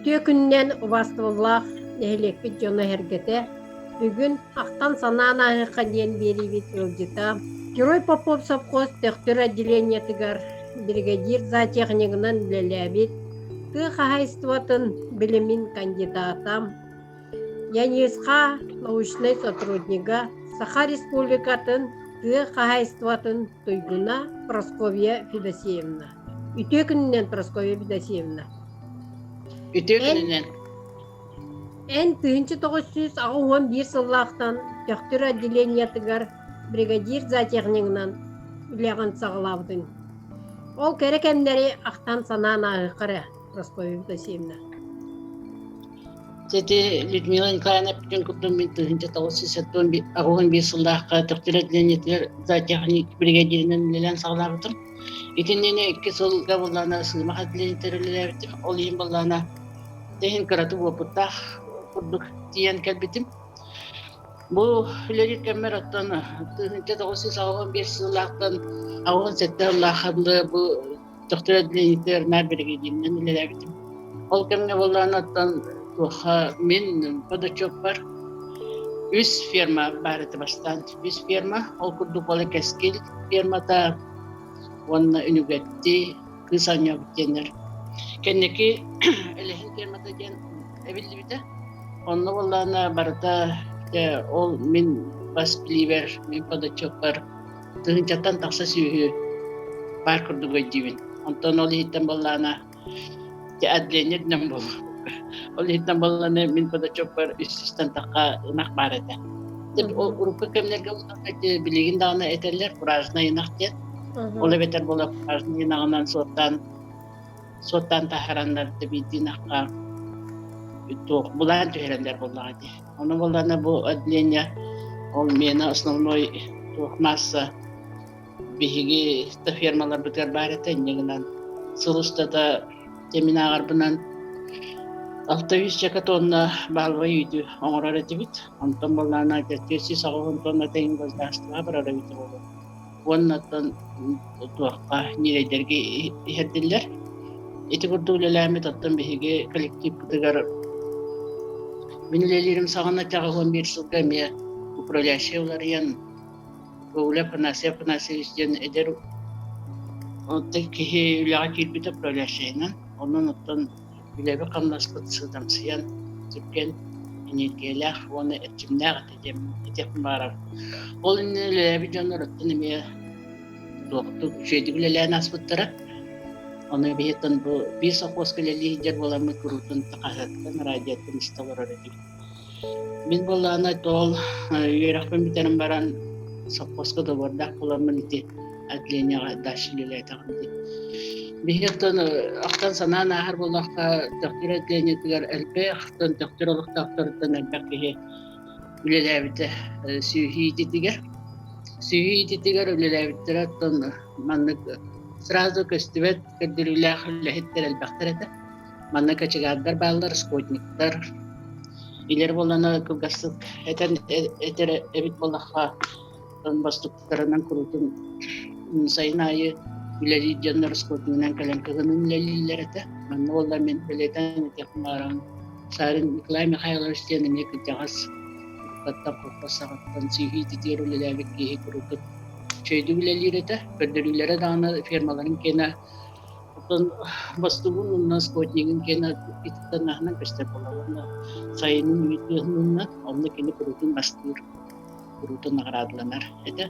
Үтүө күнүнэн убаастабыллаах нэһилиэкпит дьоно-сэргэтэ бүгүн ахтан-санаан ааһыахха диэн биэриибит ыалдьыта Герой Попов совхоз Төхтүр отделениетыгар биригэдьиир зоотехнигынан үлэлээбит тыа хаһаайыстыбатын билимин кандидата, ЯНИСХА научнай сотруднига, Саха Республикатын тыа хаһаайыстыбатын туйгуна Прасковья Федосеевна. Үтүө күнүнэн, Прасковья Федосеевна. Үтүө күнүнэн. Эн 1981 сыллаахтан Төхтүр отделениетыгар бригадир зоотехнигынан үлэҕин саҕалаабытыҥ. Ол кэрэ кэмнэри ахтан-санаан ааһыахха эрэ, Прасковья Федосеевна. Ити Людмила Николаевна эппитин курдук мин 1981 сыллаахха Төхтүр отделениетыгар зоотехник бригадиринэн үлэлээн саҕалаабытым. Итиннини икки сылга буоллаҕына сыымах отделениетыгар үлэлээбитим. Ол иһин буоллаҕына иһин кыратык уопуттаах курдук тиийэн кэлбитим. Бу үлэлиир кэммэр оттон 1985 сыллаахтан 87 сыллаахха дылы бу Төхтүр отделениетыгар наар биригэдьииринэн үлэлээбитим. Ол кэмҥэ буоллаҕына оттон туохха мин подотчуоппар үс ферма баар этэ бастаан. Үс ферма, ол курдук буола Кэскил фермата уонна Үнүгэтти, Кыыс Оонньообут диэннэр. Кэнники Элэһин фермата диэн эбиллибитэ. Онно буоллаҕына барыта дьэ ол мин бас билиибэр, мин подотчуоппар тыһыынчаттан тахса сүөһү баар курдук өйдүүбүн. Онтон ол иһиттэн буоллаҕына дьэ отделение дэнэн буолуо. Ол иһиттэн буоллаҕына мин подотчуоппар үс сүүстэн тахха ынах баар этэ. Ол урукку кэмнэргэ билигин даҕаны этэллэр фуражнай ынах диэн. Ол эбэтэр буола фуражнай ынаҕынан суоттаан суоттаан таһараннар да биирдии ынахха туох булаан түһэрэллэр буоллаҕа дии. Ону буоллаҕына бу отделение ол миэнэ основной туох масса биһиги да фермаларбытыгар баар этэ инньэ гынан сыл устата мин ааҕарбынан 600 чека тонна баалбай үүтү оҥорор этибит. Онтон буоллаҕына 480 тонна тэҥ государствоҕа барар эбитэ буолуо. Уонна оттон туохха ньирэйдэргэ иһэрдиллэр. Ити курдук үлэлээммит оттон биһиги коллективпытыгар мин үлэлиирим саҕана 91 сылга эмиэ управляющай уларыйан Гоголя Афанасий Афанасьевич диэн эдэр оттон киһи үлэҕэ киирбитэ управляющайынан. Онон оттон үлэбит-хамнаспыт сыыдамсыйан, түргэн, эниэргийэлээх уонна эрчимнээх этэ диэн этиэхпин баҕарабын. Ол иннинэ үлэлээбит дьоннор оттон эмиэ туохтук үчүгэйдик үлэлээн ааспыттара. Ону биһиттэн бу биир совхозка үлэлии сылдьар буоламмыт куруутун хаһыаттан, радиоттан истэ олорор этибит. Мин буоллаҕына тоол үөрэхпин бүтэрэн баран совхозка договордаах буоламмын ити отделениеҕа дальше үлэлээтэҕим дии. Биһиги оттон ахтан санаан ааһар буоллахха Төхтүр отделениетыгар элбэх, оттон Төхтүр олохтоохторуттан элбэх киһи үлэлээбитэ сүөһү иититигэр. Сүөһү иититигэр үлэлээбиттэрэ оттон маннык сразу көстүбэт көрдөрүүлээх үлэһиттэр элбэхтэр этэ. Манна кочегардар бааллар, скотниктар. Илэр буолана кылгастык этэн этэр эбит буоллахха, бастыктарынан куруутун сайын аайы үлэлиир дьоннор скотнигынан кэлэн кыһынын үлэлииллэр этэ. Манна буолла мин бэлиэтээн этиэхпин баҕарабын. Саарин Николай Михайлович диэн эмиэ кырдьаҕас уруккаттан холкуос саҕаттан сүөһү иититигэр үлэлээбит киһи куруутун үчүгэйдик үлэлиир этэ. Көрдөрүүлэрэ даҕаны фермаларын киэнэ Оттон бастыгын уонна скотнигын киэнэ ититтэн аһынан көстөр буолар уонна сайынын үүт ыаһынынан онно кини куруутун бастыыр, куруутун наҕараадаланар этэ.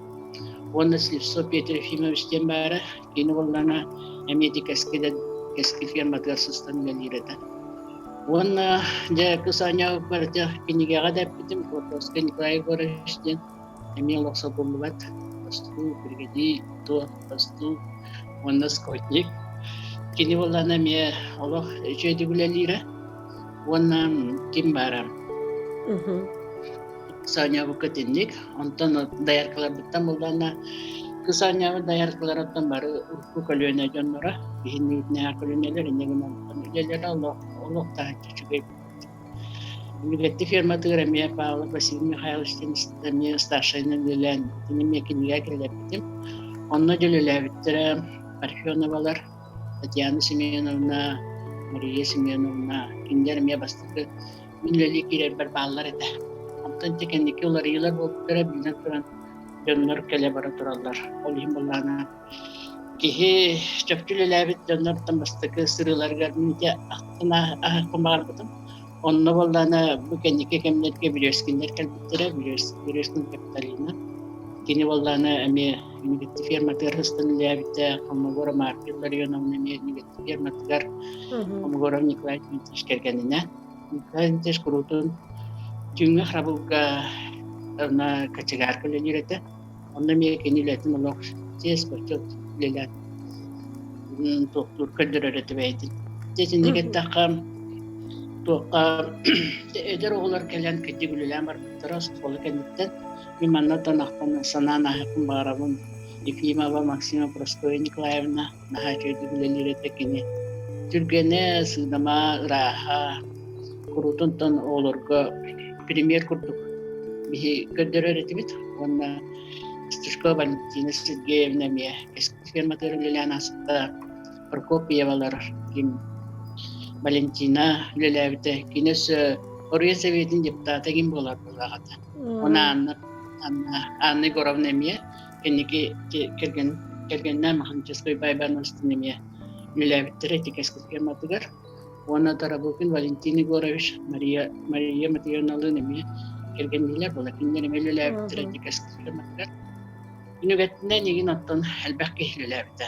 Уонна Слепцов Петр Ефимович диэн баара, кини буоллаҕына эмиэ ити Кэскил, Кэскил ферматыгар сыстан үлэлиир этэ. Уонна дьэ кыс оонньообуппар ити кинигэҕэ да эппитим, Квартовскай Николай Егорович диэн эмиэ олох солбуллубат тостуу, биригэдьиир, туох тостуу уонна скотник. Кини буоллаҕына эмиэ олох үчүгэйдик үлэлиирэ уонна ким баара Соонньообукка итинник. Онтон дояркаларбыттан буоллаҕына кыс оонньообут дояркаларыттан бары урукку көлүөнэ дьонноро, биһиннибитинээҕи көлүөнэлэр инньэ гынан үлэлэрэ олох олох таһыччы үчүгэй Билетти ферматыгар эмиэ Павлов Василий Михайлович диэн эмиэ старшайынан үлэлээн итини эмиэ кинигэ киллэрбитим. Онно дьэ үлэлээбиттэрэ Парфеновалар, Татьяна Семеновна, Мария Семеновна кинилэр эмиэ бастакы мин үлэлии киирэрбэр бааллар этэ. Онтон ити кэнники уларыйыылар буолбуттара биллэн туран дьоннор кэлэ-бара тураллар. Ол иһин былаана киһи чопчу үлэлээбит дьоннортон бастакы сырыыларыгар мин ити ахтан аһыахпын баҕарбытым. Онно буоллаҕына бу кэнники кэмнэргэ Березкиннэр кэлбиттэрэ, Березкин Капиталина. Кини буоллаҕына эмиэ Нигетти ферматыгар сыстан үлэлээбитэ, Холмогоров Марфа Илларионовна эмиэ Нигетти ферматыгар Холмогоров Николай Дмитриевич кэргэнинэ. Николай Дмитриевич куруутун түүҥҥү харабылга уонна кочегарка үлэлиир этэ. Онно эмиэ кини үлэтин олох чиэс-бочуот үлэлээн туохтуур көрдөрөр этэ бэйэтин. Дьэ итинник эттэххэ туохха эдэр оҕолор кэлэн кырдьык үлэлээн барбыттара оскуола кэнниттэн мин манна ахтан санаан ааһыахпын баҕарабын. Ефимова Максима Прасковья Николаевна наһаа үчүгэйдик үлэлиир этэ кини. Түргэнэ, сыыдама, ырааһа, куруутунтан оҕолорго премьер курдук биһи көрдөрөр этибит уонна Стручкова Валентина Сергеевна эмиэ ферматыгар үлэлээн ааспыта Прокопьевалар ким Валентина үлэлээбитэ кини өссө Оруйа Советын депутата ким буолар буоллаҕата уонна Анна Анна Анна Егоровна эмиэ кэнники кэргэн кэргэннээн Маханческай Байбановстын эмиэ үлэлээбиттэрэ ити кэскил ферматыгар уонна Тарабукин Валентин Егорович, Мария, Мария Матвеевналыын эмиэ кэргэнниилэр буола кинилэр эмиэ үлэлээбиттэрэ ити кэскил ферматыгар. Үнүгэттинэн игин оттон элбэх киһи үлэлээбитэ.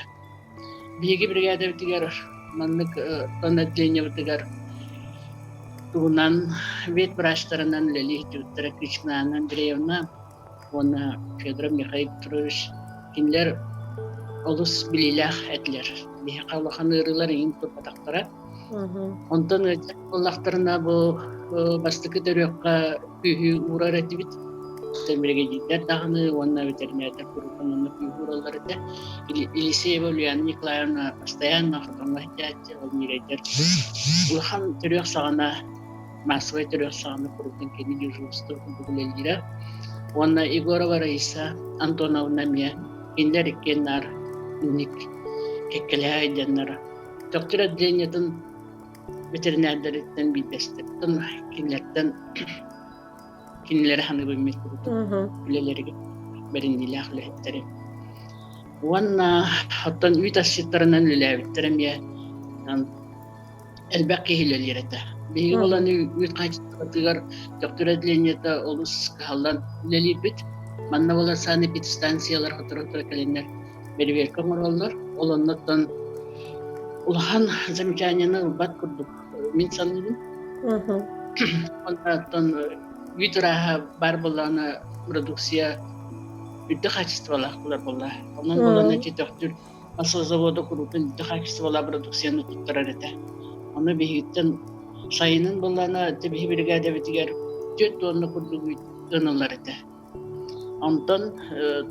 Биһиги бригадэбитигэр маннык отделениебытыгар тугунан ветврачтарынан үлэлии сылдьыбыттара Крична Анна Андреевна уонна Федоров Михаил Петрович кинилэр олус билиилээх этилэр. Биһиэхэ улахан ыарыылар иҥин турбатахтара. Онтон ыалдьар буоллахтарына бу бастакы төрүөххэ күүһү уурар этибит. Биригэдьиирдэр даҕаны уонна ветеринардар куруутун онно күүһү уураллар этэ. Елисеева Ульяна Николаевна постоянно хотоҥҥо сылдьааччы, ол ньирэйдэр улахан төрүөх саҕана массовай төрүөх саҕана куруутун кини дежурство курдук үлэлиирэ. Уонна Егорова Раиса Антоновна эмиэ кинилэр иккиэн наар инник кэккэлэһэ айдьаннара. Төхтүр отделениетын ветеринардариттан биирдэстэриттэн кинилэртэн кинилэри ханыыбын мин курдук үлэлэригэр бэриниилээх үлэһиттэри. Уонна оттон үүт асчыттарынан үлэлээбиттэр эмиэ элбэх киһи үлэлиир этэ. Биһиги буолан үүт хаачыстыбатыгар Төхтүр отделениета олус кыһаллан үлэлиирбит. Манна буолар санэпидстанциялар сотору-сотору кэлэннэр бэрэбиэркэ оҥороллор. Ол оннуттан улахан замечаниены ылбат курдук мин саныыбын. Онтон үүт ырааһа баар буоллаҕына продукция үрдүк хаачыстыбалаах буолар буолла. Онон буолан ити Төхтүр маслозавода куруутун үрдүк хаачыстыбалаах продукцияны туттарар этэ. Ону биһигиттэн сайынын буоллаҕына биһи биригээдэбитигэр 4 тонна курдук үүт ылар этэ. Онтон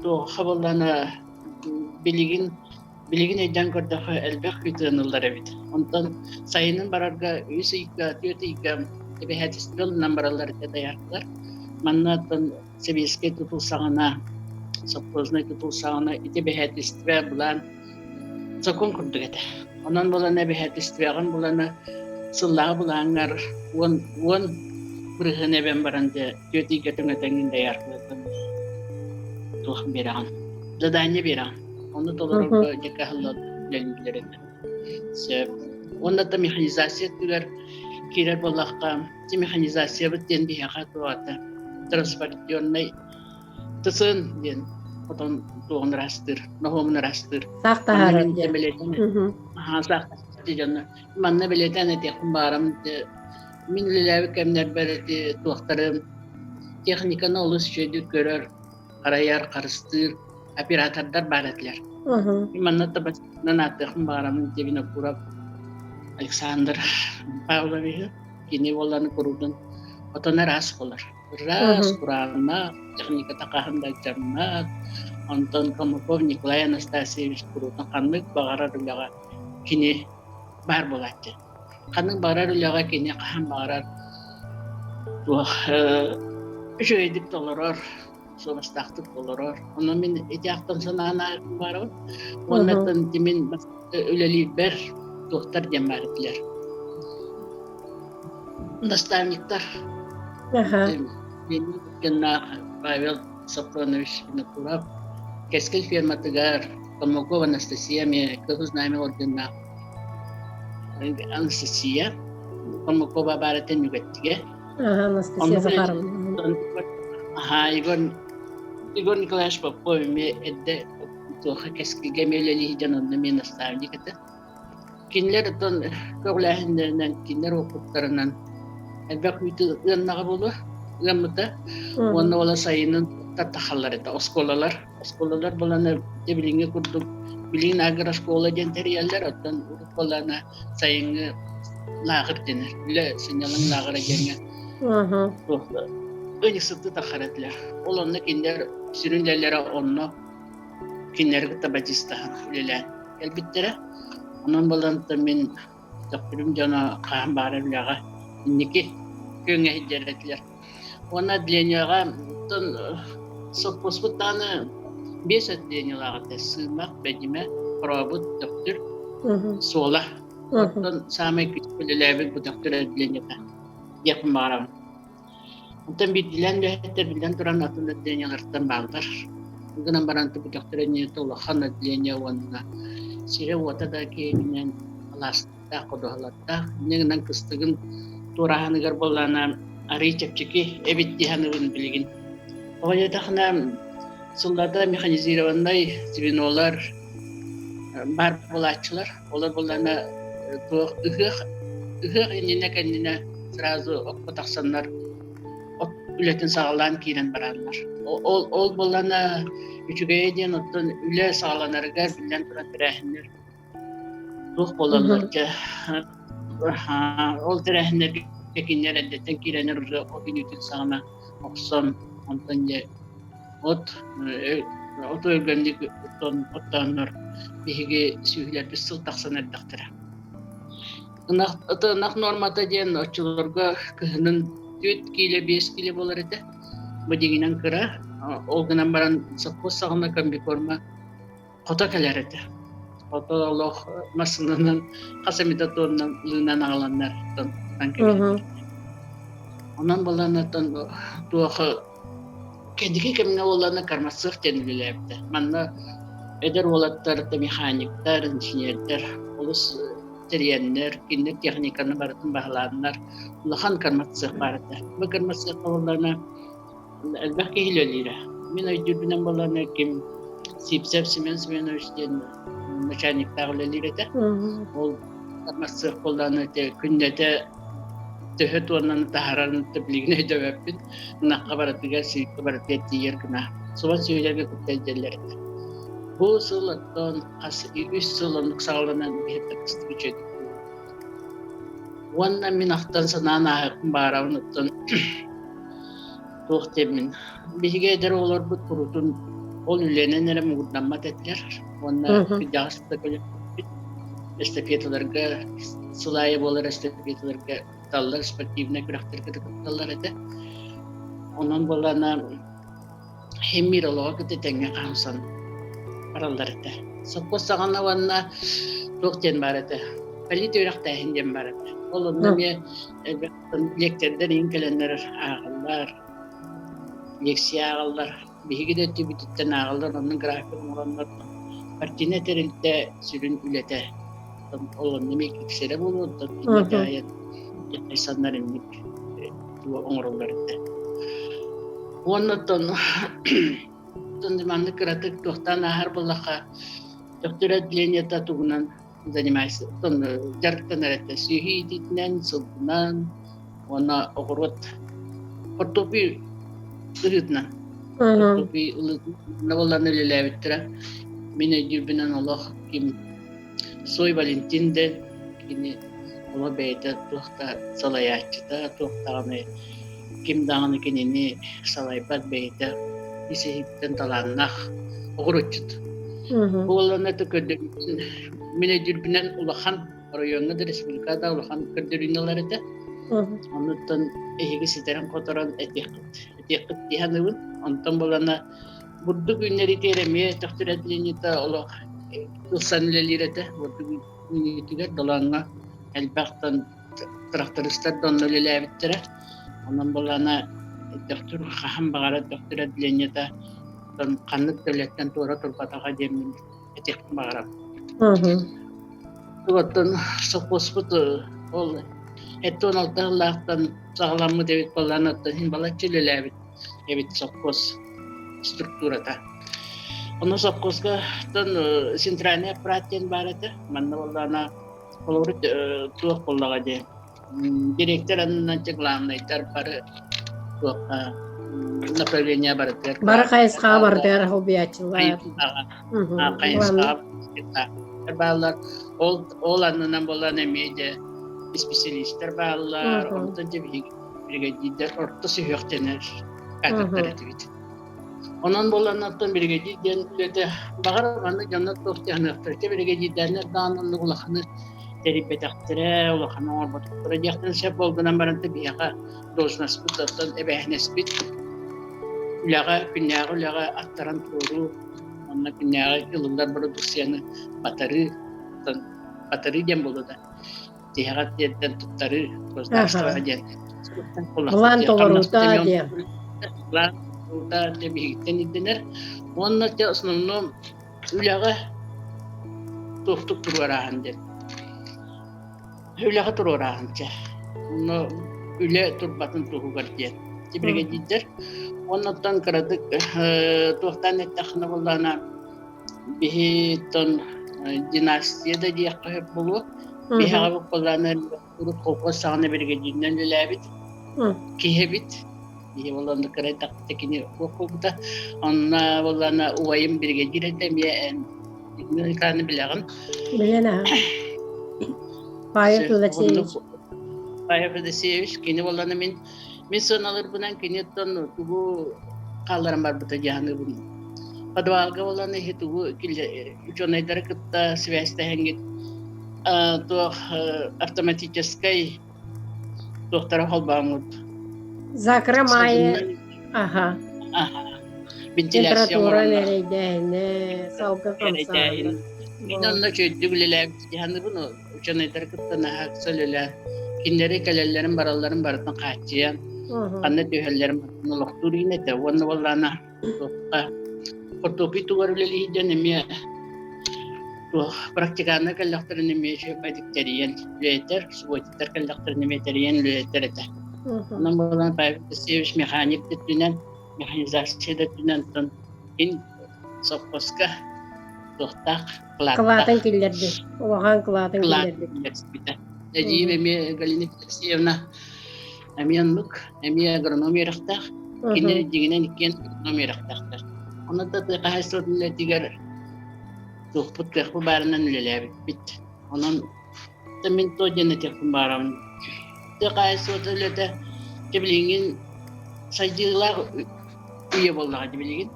туохха буоллаҕына билигин билигин өйдөөн көрдөххө элбэх үүт ыаныллар эбит. Онтон сайынын барарга үс ыйга, түөрт ыйга эбэһээтистибэ ылынан бараллар этэ дояркалар. Манна оттон сэбиэскэй тутул саҕана, совхознай тутул саҕана ити эбэһээтистибэ былаан сокуон курдук этэ. Онон булан эбэһээтистибэҕин булана сыллааҕы былааҥҥар 10% эбэн баран дьэ түөрт ыйга түҥэтэҥҥин дояркалартан туох биэрэҕин, задание биэрэҕин. Ону толорорго дьэ кыһаллан үлэлииллэр этэ. Сөп. Уонна да механизация өттүгэр киирэр буоллахха, ити механизациябыт диэн биһиэхэ туоҕата транспортернай ТСН диэн хотон туоҕун ыраастыыр, ноһуомун ыраастыыр. Саах таһаарар диэн. Саах дьонно. Манна бэлиэтээн этиэхпин баҕарам мин үлэлээбит кэмнэрбэр ити туохтары техниканы олус үчүгэйдик көрөр, харайар, харыстыыр оператордар баар этилэр. Манна табачынан ааттыахпын баҕараммын Винокуров Александр Павловиһы кини буолан куруутун отон ыраас буолар. Ыраас, кураанах, техниката хаһан да алдьаммат. Онтон Комаков Николай Анастасьевич куруутун ханнык баҕарар үлэҕэ кини баар буолааччы. Ханнык баҕарар үлэҕэ кини хаһан баҕарар туох үчүгэйдик толорор, суобастаахтык толорор. Онон мин ити ахтан санаан баарабын. Уонна мин үлэлиирбэр туохтар диэн баар этилэр. Наставниктар Геннах Павел Сафронович Винокуров Кэскил ферматыгар Томогов Анастасия эмиэ Кыһыл Знамя орденнаах Анастасия Томокова баар этэ Нүгэттигэ. Анастасия Захаровна. Аха, Егор Егор Николаевич Попов эмиэ эрдэ туохха Кэскилгэ эмиэ үлэлии дьон онно эмиэ наставник этэ. Кинилэр оттон көҕүлээһиннэринэн, кинилэр уопуттарынан элбэх үүтү ыаннаҕа буолуо, ыаммыта. Уонна ола сайынын тахаллар этэ оскуолалар. Оскуолалар буолан дьэ билиҥҥи курдук билигин агрошкола диэн тэрийэллэр, оттон урут буоллаҕына сайыҥҥы лааҕыр дэнэр. Үлэ сынньалаҥ лааҕыра диэҥҥэ ыанньыксыттыы таххар этилэр. Ол онно кинилэр сүрүн үлэлэрэ онно кинилэри кытта бадьыыстаһан үлэлээн кэлбиттэрэ. Онон буолан мин төхтүрүм дьоно хаһан баара үлэҕэ инники күөҥҥэ сылдьар этилэр. Уонна отделениеҕа оттон сопхуоспут даҕаны биэс отделениелаах этэ. Сыымах, Бэдьимэ, Хорообут, Төхтүр, Суола. Оттон саамай күүскэ үлэлээбит бу Төхтүр отделениета диэхпин баҕарабын. Онтон биирдиилээн үлэһиттэр биллэн туран атын отделениелартан бааллар. Гынан баран тупутахтар иннинэ улахан отделение уонна сирэ-уота да киэҥинэн алаастаах, ходуһалардаах. Инньэ гынан кыстыгын туорааһыныгар буоллаҕына арыый чэпчэки эбит дии саныыбын билигин. Тоҕо диэтэххинэ сылларда механизированнай звенолар баар буолааччылар. Олор буоллаҕына туох ыһыах ыһыах иннинэ кэннинэ сразу окко тахсаннар от үлэтин саҕалаан киирэн бараллар. Ол ол буоллаҕына үчүгэйэ диэн оттон үлэ саҕаланарыгар биллэн туран тэрээһиннэр туох буолаллар дьэ ол тэрээһиннэргэ кинилэр эрдэттэн киирэннэр уже от үүнүүтүн саҕана охсон онтон дьэ От от өлгөннүк оттооннор биһиги сүөһүлэрбит сыл тахсан эрдэхтэрэ. Ынах, ынах нуормата диэн оччолорго кыһынын 4 киилэ, 5 киилэ буолар этэ. Бу дьиҥинэн кыра. Ол гынан баран сопхуос саҕана комбикорма хото кэлэр этэ. Хото олох массыынанан хас эмитэ туонна лыынан аҕаланнар тан кэбиһэллэр. Онон буолан туох Кэнники кэмҥэ уоллана Кармасых диэн үлэлээбитэ. Манна эдэр уолаттар, механиктар, инженердэр олус тэрийэннэр, кинилэр техниканы барытын баһылааннар улахан кармацех баар этэ. Бу кармацехха буоллаҕына элбэх киһи үлэлиирэ. Мин өйдүүрбүнэн буоллаҕына ким Сивцев Семен Семенович диэн начальниктаах үлэлиир этэ. Ол кармацех буоллаҕына күннэтэ төһө туоннаны таһаарарын билигин өйдөөбөппүн. Ынахха барытыгар, сиргэ барытыгар тиийэр гына суба сүөһүлэргэ кытта илдьэллэр этэ. Бу сыл оттон хас үс сыл оннук саҕаланан биһиэхэ кыстык үчүгэйдик Уонна мин ахтан санаан ааһыахпын баҕарабын оттон туох диэммин биһиги эдэр оҕолорбут куруутун ол үлэнэн эрэ муҥурдаммат этилэр уонна кырдьаҕас да көлөппүт эстафеталарга сыл аайы буолар эстафеталарга кытталлар, спортивнай күрэхтэргэ да кытталлар этэ. Онон буоллаҕына химмир олоҕо кытта тэҥҥэ хаамсан бараллар этэ. Сопхуос саҕана уонна туох диэн баар этэ? Полит үөрэхтээһин диэн баар этэ. Ол онно эмиэ элбэх лектордар иһин кэлэннэр ааҕаллар, лекция ааҕаллар. Биһиги да өттүбүтүттэн ааҕаллар, онно график оҥороннор партийнай тэрилтэ сүрүн үлэтэ ол онно эмиэ киксэрэ буолуо, оттон кинилэр дьаһайан дьаһайсаннар инник оҥороллор этэ. Уонна оттон оттон маннык кыратык туохтаан ааһар буоллахха, төхтүр отделениета тугунан занимайся дьарыктанар этэ сүөһү иитиитинэн, сылгынан уонна оҕуруот хортуоппуй ырыытынан хортуоппуй ылыытынан буолан үлэлээбиттэрэ. Мин өйдүүрбүнэн олох ким Сой Валентин да кини олох бэйэтэ туох да салайааччыта, туох даҕаны ким даҕаны кинини салайбат бэйэтэ ис иһиттэн талааннаах оҕуруччут. Бу буоллаҕына көрдөрүүтүн мин өйдүүрбүнэн улахан оройуоҥҥа да республикаҕа да улахан көрдөрүүнү ылар этэ. Оннуттан эһиги ситэрэн-хоторон этиэххит этиэххит дии саныыбын. Онтон буоллаҕына бурдук үүннэриитигэр эмиэ Төхтүр отделениета олох ылсан үлэлиир этэ. Бурдук үүнүүтүгэр Долооҥҥо элбэхтэн Тырахтарыстар да онно үлэлээбиттэрэ. Онон буоллаҕына Төхтүр хаһан баҕарар Төхтүр отделениета ханнык да үлэттэн туора турбатаҕа диэммин этиэхпин баҕарабын. Оттон сопхуоспут ол 76 сыллаахтан саҕаламмыт эбит буоллаҕына, оттон иһин балачча үлэлээбит эбит сопхуос структурата. Ону сопхуоска центральный аппарат диэн баар этэ. Манна буоллаҕына холобур туох буоллаҕа дии директор аннынан главнайдар бары туохха направление барытыгар Бары хайысхаҕа барытыгар холбуйааччылар. Хайысхаҕа бааллар. Ол ол аннынан буолан эмиэ де специалистар бааллар. Онтон дьэ биһиги бригадирдэр орто сүһүөхтэнэр кадрдар этибит. Онон буолан оттон биригэдьиир диэн үлэтэ баҕар маннык дьоннор туох дьаһаныахтара биригэдьиирдээннэр даҕаны оннук улаханы тэрийбэтэхтэрэ, улаханы оҥорботохторо диэхтэрин сөп буолгунан баран да биһиэхэ должноспут оттон эбээһинэспит үлэҕэ күннээҕи үлэҕэ аттаран туоруу уонна күннээҕи ылыллар бородууксуйаны батарыы оттон батарыы диэн буолуо да тиһэҕэр тиэрдэн туттарыы государство диэн План толоруута диэн. План толоруута диэн биһигиттэн ирдэнэр. Уонна те основном үлэҕэ туохтук туруорааһын диэн. Үлэҕэ туруорааһын чэ. Онно үлэ турбатын туһугар диэн. Бригадирдэр. Оннуттан кыратык туохтаан эттэххинэ буоллаҕына биһиттон династия да диэххэ сөп буолуо. Биһиэхэ буоллаҕына урут колхоз саҕана биригэдьииринэн үлэлээбит киһи эбит. Киһи буоллаҕына кыра эрдэхпитинэ кини суох буолбута. Онно буоллаҕына убайым биригэдьиир этэ эмиэ эн Николаевны билэҕин. Билэн аһа. Павел Федосеевич. Павел Федосеевич кини буоллаҕына мин Мин сыаналыырбынан киниттэн тугу хаалларан барбыта дии саныыбын. Подвалга буолан иһи тугу учуонайдары кытта связьтэһэҥҥит туох автоматическай туохтара холбооҥҥут. Закромайы аха. Вентиляция Температура эрэйдээһинэ, салгы хамсааһына. Мин онно үчүгэйдик үлэлээбит дии саныыбын учуонайдары кытта наһаа ыкса үлэлээн, кинилэри кэлэллэрин баралларын барытын хааччыйан, ханна түһэллэрин барытын олохтуур иин этэ. Уонна буоллаҕына туохха хортуоппуй тугар үлэлиир диэн эмиэ туох практиканнар кэллэхтэринэ эмиэ үчүгэйдик тэрийэн үлэлэтэр, субботиктар кэллэхтэринэ эмиэ тэрийэн үлэлэтэр этэ. Онон буолан Павел Алексеевич механик өттүнэн, механизация да өттүнэн онтон ин совхозка туохтаах Кылаатын киллэрдин. Улахан кылаатын киллэрбит. Эдьиийим эмиэ Галина Алексеевна эмиэ оннук, эмиэ агроном үөрэхтээх. Кинилэр дьиҥинэн иккиэн агроном үөрэхтээхтэр. Онон да тыа хаһаайыстыбатын үлэтигэр туохпут кыахпыт баарынан үлэлээбиппит. Онон мин то диэн этиэхпин баарабын. Тыа хаһаайыстыбатын үлэтэ билигин сайдыылаах үйэ буоллаҕа дии билигин.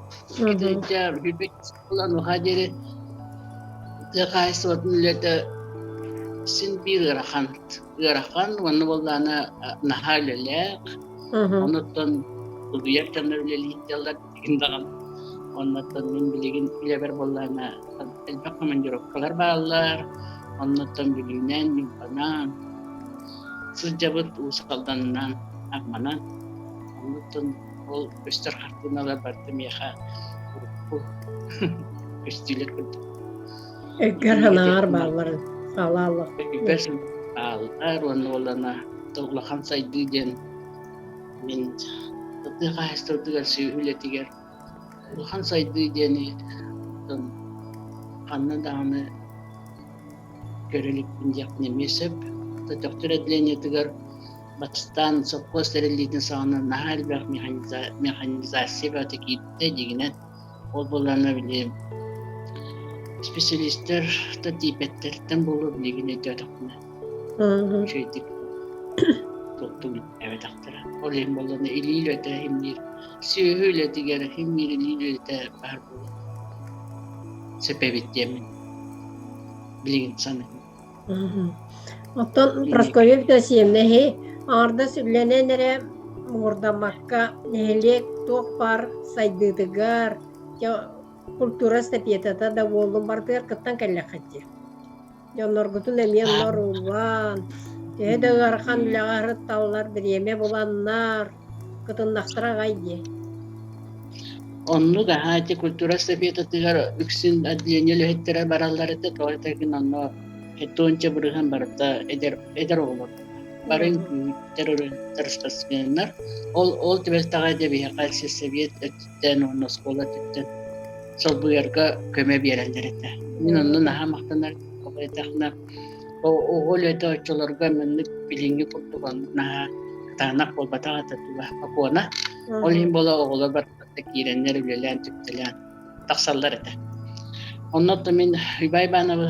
Онуоха диэри тыа хаһаайыстыбатын үлэтэ син биир ыарахан. Ыарахан уонна буоллаҕына наһаа үлэлээх. Онуттан тулуйар дьоннор үлэлиир дьаллар билигин даҕаны. Оннуттан мин билигин үлэбэр буоллаҕына элбэх командировкалар бааллар. Оннуттан Бүлүүнэн, Ньурбанан сылдьабыт, Уус Алданынан, Амманан. Оннуттан ол көстөр хартыыналар барыта миэхэ урукку көстүүлэр курдук. Өйгөр санааҕар баалларын хаалааллар. Өйбөр бааллар уонна уолана улахан сайдыы диэн мин тыа хаһаайыстыбатыгар сүөһү үлэтигэр улахан сайдыы диэни ханна даҕаны көрө иликпин диэхпин эмиэ сөп. Төхтүр отделениетыгар Бастаан сопхуос тэриллиитин саҕана наһаа элбэх механизация бөҕөтө киирбитэ дьиҥинэн. Ол буоллаҕына били специалистар да тиийбэттэриттэн буолуо билигин өйдөөтөхпүнэ. Үчүгэйдик туохтук үлэлээбэтэхтэрэ. Ол иһин буоллаҕына илии үлэтэ иһимниир, сүөһү үлэтигэр иһимниир илии үлэтэ баар буолуо. Сөп эбит диэммин билигин саныыбын. Оттон Прасковья Федосеевна эһи аҥардас үлэнэн эрэ муҥурдаммакка нэһилиэк туох баар сайдыытыгар, культура эстафетата да буоллун барытыгар кыттан кэллэххит дии. Дьонноргутун эмиэ онно урууллаан, Төһө да ыарахан үлэҕэ сырытталлар, бириэмэ буланнар, кытыннахтара аҕай дии. Оннук аһаа ити культура эстафетатыгар үксүн отделение үлэһиттэрэ бараллар этэ, тоҕо этэргин онно 70 бырыһыан барыта эдэр эдэр оҕолор. Бары үҥкүүһүттэр, ырыаһыттар, спортсменнар. Ол ол түбэлтэҕэ дьэ биһиэхэ сельсовет өттүттэн уонна оскуола өттүттэн солбуйарга көмө биэрэллэр этэ. Мин онно наһаа махтанар тоҕо диэтэххинэ оҕо үлэтэ оччолорго маннык билиҥҥи курдук оннук наһаа кытаанах буолбатах этэ туга окуона. Ол иһин буола оҕолор барыта киирэннэр үлэлээн түптэлээн тахсаллар этэ. Онно мин Уйбай Ивановы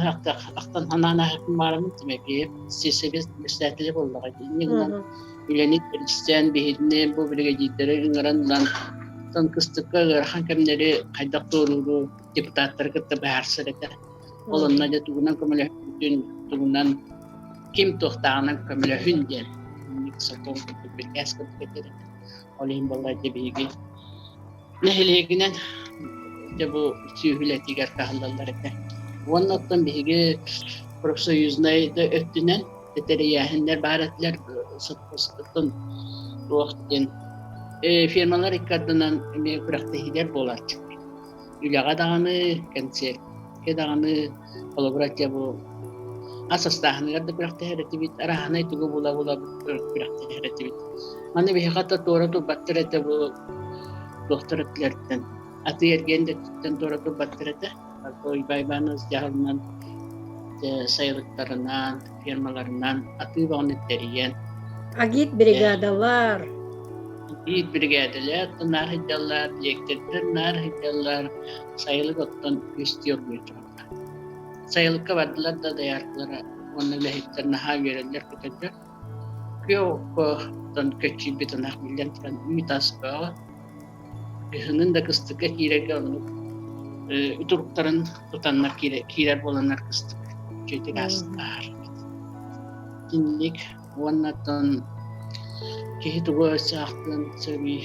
ахтан санаан аһыппын баарымын Тимофеев сельсовет председателэ буоллаҕа инньэ гынан үлэни тэрийсэн биһигини бу биригэдьиирдэри ыҥыран ылан оттон кыстыкка ыарахан кэмнэри хайдах туорууру депутаттары кытта быһаарсар этэ. Ол онно дьэ тугунан көмөлөһүн, тугунан ким туохтааҕынан көмөлөһүн диэн сокуон курдук бирикээс курдук этэр этэ. Ол иһин буолла дьэ биһиги нэһилиэгинэн дьэ бу сүөһүлэтигэр кыһаллаллар этэ. Уонна оттон биһиги профсоюзнай да өттүнэн тэрийээһиннэр баар этилэр сопхуостан туох диэн фермалар икки ардынан эмиэ күрэхтэһиилэр буолааччы. Үлэҕэ даҕаны, кэнсиэркэ даҕаны, холобура дьэ бу ас астааһыныгар да күрэхтэһэр этибит, арааһынай тугу була-була күрэхтэһэр этибит. Маны биһиэхэ да туора турбаттар этэ бу туохтар өттүлэриттэн, атыы-эргиэн да өттүттэн туора турбаттар этэ. Уйбай Иванович дьаһалынан сайылыктарынан, фермаларынан атыы бөҕөнү тэрийэн Агит бригадалар. Агит бригадалар наар сылдьаллар, дириэктэрдэр наар сылдьаллар, сайылык оттон күстүү оргуйа тураллар. Сайылыкка бардылар да дояркалара уонна үлэһиттэр наһаа үөрэллэр-көтөллөр. Күөх окко оттон көччүйбүт ынах биллэн туран үүт ас бөҕө. Кыһынын да кыстыкка киирэргэ оннук утуруктарын тутаннар киирэр буоланнар кыстык үчүгэйдик ааспытаар. Итинник уонна оттон киһи тугу өссө ахтыан сөбүй?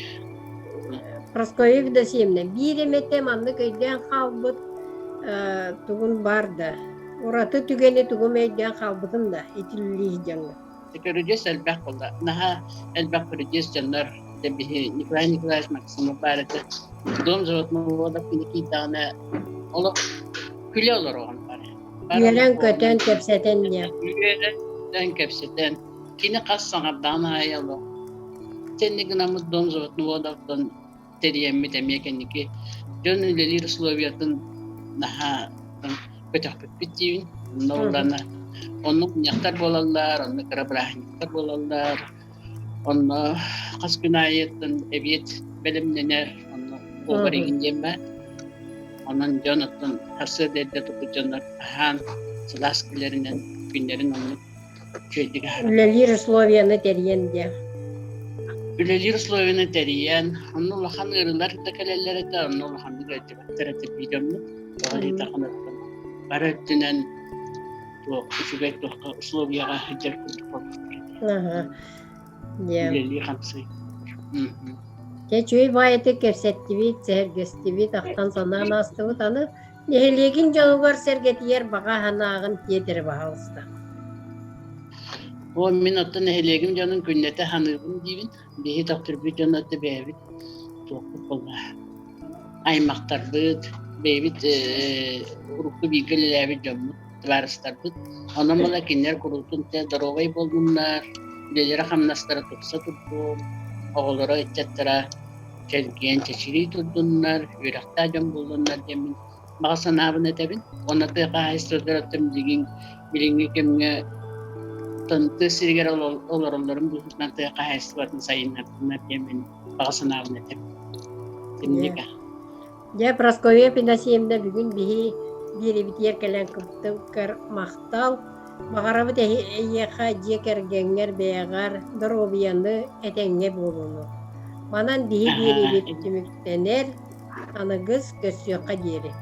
Прасковья Евдокимовна, биир эмэтэ маннык өйдөөн хаалбыт тугун бар да, ураты түгэни тугум өйдөөн хаалбытын да итиллии дьаҥҥа. Көрүдьүөс элбэх буолла. Наһаа элбэх көрүдьүөс дьоннор биһи Николай Николаевич Максимов баар этэ. Дом животновода кини киирдэҕинэ олох күлэ олоруоҕун бары. Үөрэн-көтөн кэпсэтэн диэн. Үөрэн кэпсэтэн. Кини хас саҥардаан аайы олох. Сенни гынаммыт дом животноводовтан тэрийэммит эмиэ кэнники дьон үлэлиир условиятын наһаа көтөхпүппүт диибин. Онно улана оннук мунньахтар буолаллар, онно кыра бырааһынньыктар буолаллар, онно хас күн аайыттан эбиэт бэлэмнэнэр, онно повар игин диэн баар. Онон дьон оттон сарсыарда эрдэ турбут дьоннор аһаан сылаас күлэринэн күннэрин оннук Үлэлиир условияны тэрийэн диэ. Үлэлиир условияны тэрийэн, онно улахан ыарыылар да кэлэллэр этэ, онно улаханнык ыалдьыбаттар этэ биир дьоммут. Бары өттүнэн туох үчүгэй туохха условияҕа сылдьар курдук буолбуттар этэ. Үлэлии-хамсыы. Дьэ, үчүгэй баайытык кэпсэттибит, сэһэргэстибит, ахтан санаан аастыбыт. Аны Нэһилиэгин дьонугар сэргэтийэр баҕа санааҕын тиэтэрэ баһаалыста. О, мин оттон нэһилиэгим дьонун күннэтэ саныыбын диибин. Биһи тохтурбут дьон отто бэйэбит туохпут буолла. Аймахтарбыт, бэйэбит урукку бииргэ үлэлээбит дьоммут, табаарыстарбыт. Онон була кинилэр куруутун те доруобай буоллуннар, үлэлэрэ-хамнастара тупса турдун, оҕолоро, ыччаттара чэлгиэн чэчирии турдуннар, үөрэхтээх дьон буоллуннар диэммин баҕа санаабын этэбин. Уонна тыа хаһаайыстыбаларыттан билигин билиҥҥи кэмҥэ тыа сиригэр олороллорун быһыытынан тыа хаһаайыстыбатын сайыннардыннар диэммин баҕа санаабын этэбин. Итинник Дьэ, Прасковья Афанасьевна, бүгүн биһи биэрэбитигэр кэлэн кыттыккар махтал. Баҕарабыт эйиэхэ дьиэ кэргэҥҥэр бэйэҕэр доруобуйаны этэҥҥэ буолууну. Манан биһи биэриибит түмүктэнэр. Аныгыс көрсүөххэ диэри.